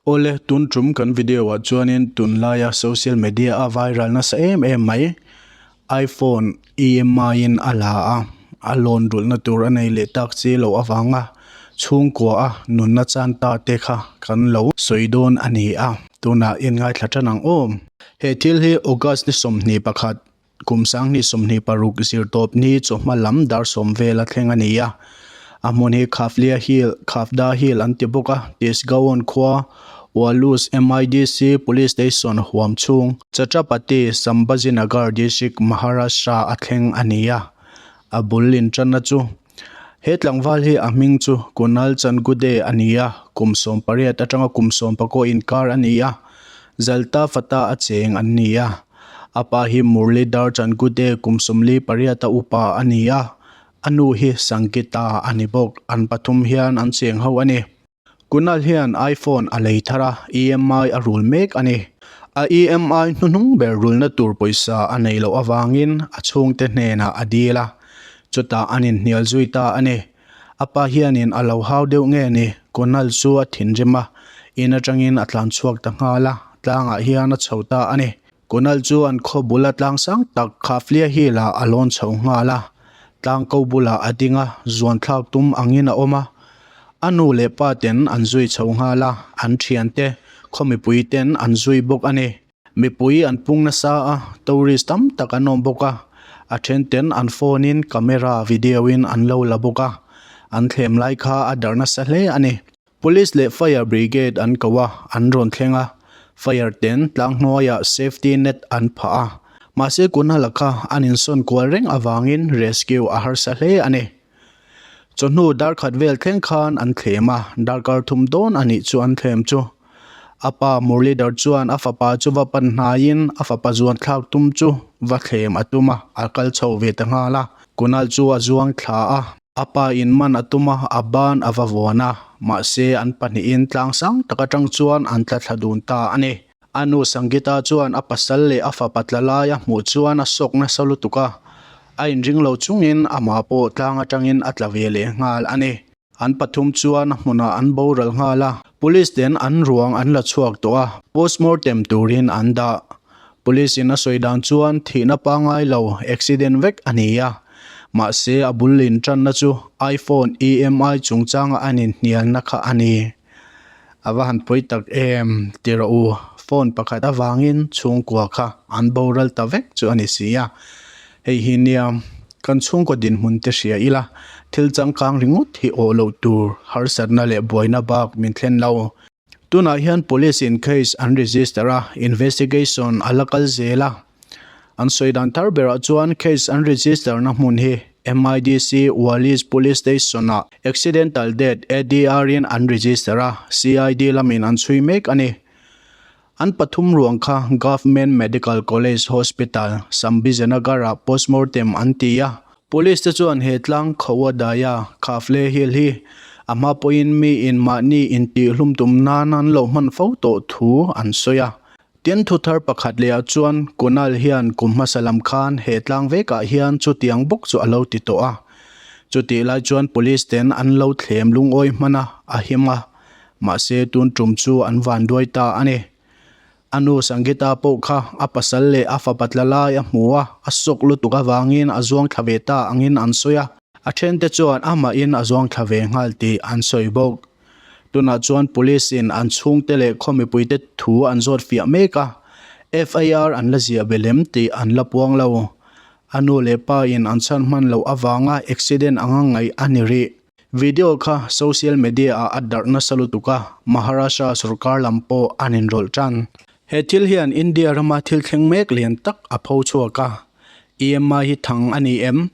Awle, tun tum kan video ah chuanin tunlaia social media a viral nasa em em mai iPhone EMI in a la a, a loan rulhna tur a nei leh tak chi loh avanga chhungkua a nunna chan ta te kha kan lo sawi dawn a ni a, tunah in ngaithla tan ang aw. He thil hi August ni 21 Kum 2026 zirtawp ni chawhma lam dar sawm vel a thleng a ni a. A hmun hi Khaflia Hill, Khafda Hill an ti bawk a, Tisgaon khua, Walus MIDC Police Station huam chhung, Chhatrapati Sambhajinagar District, Maharashtra a thleng a ni a. A bul intanna chu He tlangval hi a hming chu Kunal Changude a ni a, kum 18 atanga kum 19 inkar a ni a, Zalta Fata a cheng an ni a. A pa hi Murlidhar Changude kum 48 a upa a ni a, a nu hi Sangita a ni bawk. An pathum hian an cheng ho a ni. Kunal hian iPhone a lei thar a, EMI a rul mek a ni. A EMI hnuhnung ber rulna tur pawisa a nei loh avangin a chhungte hnenah a dil a, chutah an inhnial zui ta a ni. A pa hianin a lo hau deuh nge ni, Kunal chu a thinrim a, in atangin a tlan chhuak ta nghal a, tlangah hian a chho ta a ni. Kunal chu an khaw bula tlang sang tak Khaflia Hill-ah a lawn chho nghal a, tlang ko bulah a ding a, zuan thlak tum angin a awm a. A nu leh pa ten an zui chho nghal a, an thiante, khaw mipui ten an zui bawk a ni. Mipui an pung nasa a, tourist tam tak an awm bawk a, a then ten an phone in camera video in an lo la bawk a, an thlem lai kha a darh nasa hle a ni. Police leh Fire Brigade an ko a, an rawn thleng a, Fire ten tlang hnuaiah safety net an phah a, mahse Kunal-a kha an insawn kual reng avangin rescue a harsa hle a ni. Chawhnu darkhat vel thleng khan an thlem a, darkar thum dawn a nih chu an thlem chu. A pa Murlidhar chuan a fapa chu va pan hnaiin a fapa zuan thlak tum chu va thlem a tum a, a kal chho ve ta nghal a, Kunal chu a zuang thla a. A pa in man a tum a, a ban a va vuan a, mahse an pahnihin tlang sang tak atang chuan an tla thla dun ta a ni. A nu Sangita chuan a pasal leh a fapa tla lai a hmuh chuan a sawk nasa lutuk a, a inring lo chungin amah pawh tlang atangin a tla ve leh nghal a ni. An pathum chuan a hmunah an boral nghal a, police ten an ruang an la chhuak tawh a, postmortem turin an dah. Police in a sawi dan chuan thihna pangai lo accident vek a ni a, mahse a bul in tanna chu iPhone EMI chungchanga an inhnialna kha a ni. A va han pawi tak em ti rawh u, phone pakhat avangin chhungkua kha an boral ta vek chu a ni si a, hei hi nia kan chhungkaw dinhmun te hria ila thil changkang ringawt hi awh loh tur harsatna leh buaina bak min thlen lo. Tunah hian police in case an register a, investigation a la kal zel a. An sawi dan thar berah chuan case an register na hmun hi MIDC Walis Police Station ah accidental death ADR in an register a, CID lamin an chhui mek a ni. An pathum ruang kha Government Medical College Hospital, Sambhijanagar ah postmortem an ti a. Police te chuan he tlang Khawadaya, Khafle Hill hi a hma pawhin mi in mahni intihhlum tum nan an lo hman fo tawh thu an sawi a. Tin, thuthar pakhat leh ah chuan Kunal hian kum hmasa lam khan he tlang vekah hian chutiang bawk chu a lo ti tawh a. Chutih lai chuan police ten an lo thlem lungawi hman a, a him a. Mahse tun tum chu an vanduai ta a ni. A nu Sangita pawh kha a pasal leh a fapa tla lai a hmu a, a sawk lutuk avangin a zuang thla ve ta angin an sawi a. A thente chuan amahin a zuang thla ve nghal tih an sawi bawk. Tunah chuan Police in an chhungte leh khaw mipuite thu an zawt fiah mek a, FIR an la ziah be lem tih an la puang lo. A nu leh pa in an chhan hman loh avanga accident anga ngaih a ni rih. Video kha social media ah a darh nasa lutuk a, Maharashtra sorkar lam pawh an inrawlh tan. He thil hian India rama thil thleng mek lian tak a pho chhuak a, EMI hi thang a ni em?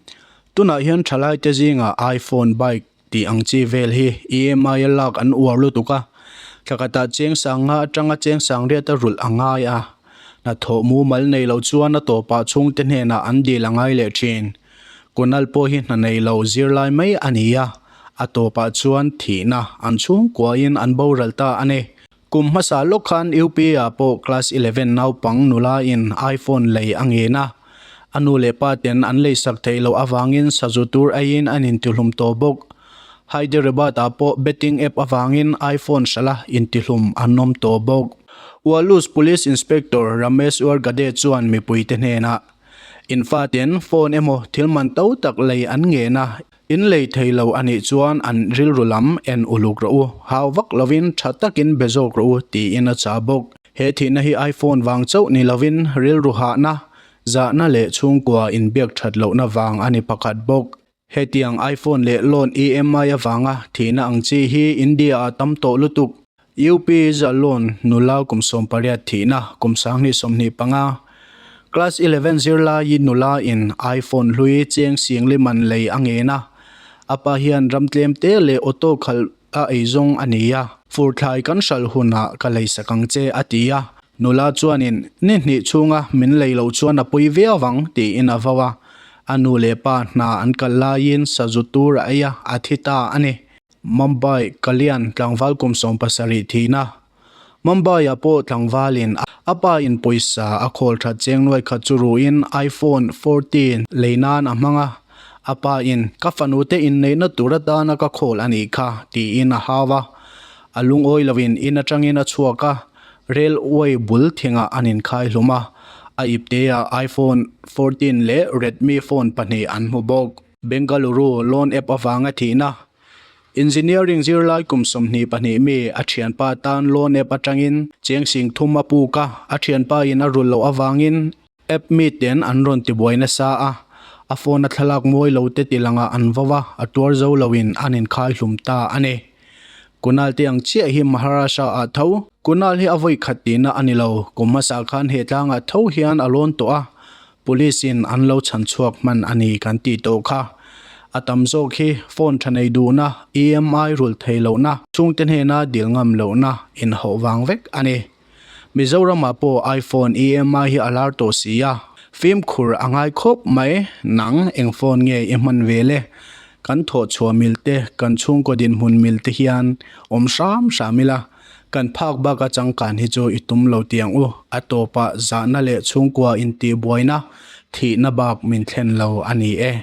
Tunah hian thalaite zingah iPhone, bike tih ang chi vel hi EMI a lak an uar lutuk a, thla khatah cheng sang nga atanga cheng sang riat a rulh a ngai a, hnathawh mumal nei lo chuan a tawpah chhungte hnenah an dil a ngai leh thin. Kunal pawh hi hna nei lo zirlai mai a ni a, a tawpah chuan thihna an chhungkuain an boral ta a ni. Kum hmasa lawk khan UP ah pawh class 11 naupang nula in iPhone lei a ngen a, a nu leh pa ten an leisak theih loh avangin sazu tur aiin an intihlum tawh bawk. Hyderabad-ah pawh betting app avangin iPhone hralh a intihlum an awm tawh bawk. Walus Police Inspector Ramesh Wargade chuan mipuite hnenah, In faten phone emaw thil man to tak lei an ngen a, in lei thei lo a nih chuan an rilru lam en uluk rawh u, hau vak lovin tha takin be zawk rawh u, tiin a chah bawk. He thihna hi iPhone vang chauh ni lovin rilru hahna, zahna leh chhungkua inbiak that lohna vang a ni pakhat bawk. Hetiang iPhone leh loan EMI avanga thihna ang chi hi India-ah tam tawh lutuk. UP Zalon nula kum 18 thihna kum 2025. Class 11 zirlai nula in iPhone hlui cheng singli man lei a ngen a. A pa hian ram tlem te leh auto khalh a eizawng a ni a. Fur thlai kan hralh hunah ka leisak ang che a ti a. Nula chuanin ni hnih chhunga min lei loh chuan a pui viau ang tiin a vau a. A nu leh pa hna an kal laiin sazu tur a ei a, a thi ta a ni. Mumbai, Kalyan tlangval kum 70 thihna. Mumbai-ah pawh tlangvalin a pa in pawisa a khawl that cheng nuai khat chu ruhin iPhone 14 lei nan a hmang a. A pa in, Ka fanu te inneihna tur atana ka khawl a nih kha, tiin a hau a. A lungawi loin in atangin a chhuak a. Railway bul thingah an inkhai hlum a, a ipteah iPhone 14 leh Redmi phone pahnih an hmu bawk. Bengaluru loan app avanga thihna, Engineering zirlai kum 22 mi a thianpa tan loan app atangin cheng sing thum a puk a, a thianpa in a rulh loh avangin app miten an rawn tibuai nasa a, a phone a thlalak mawi lo te tilangah an vo a, a tuar zo loin an inkhai hlum ta a ni. Kunal te ang chiah hi Maharashtra ah tho. Kunal hi a vawi khat tihna a ni lo. Kum hmasa khan he tlangah tho hian a lawn tawh a, Police in an lo chhan chhuak hman a ni kan tih tawh kha. A tam zawk hi phone tha nei duhna, EMI rulh thei lohna, chhungte hnena dil ngam lohna inhauh vang vek a ni. Mizoramah pawh iPhone EMI hi a lar tawh si a, fimkhur a ngai khawp mai, nang eng phone nge i hman ve le? Kan thawhchhuah mil te, kan chhungkaw dinhmun mil te hian awm hram hram ila, kan phak baka changkan hi chu i tum lo tiang u, a tawpah zahna leh chhungkua intihbuaina thihna bak min thlen lo a ni e.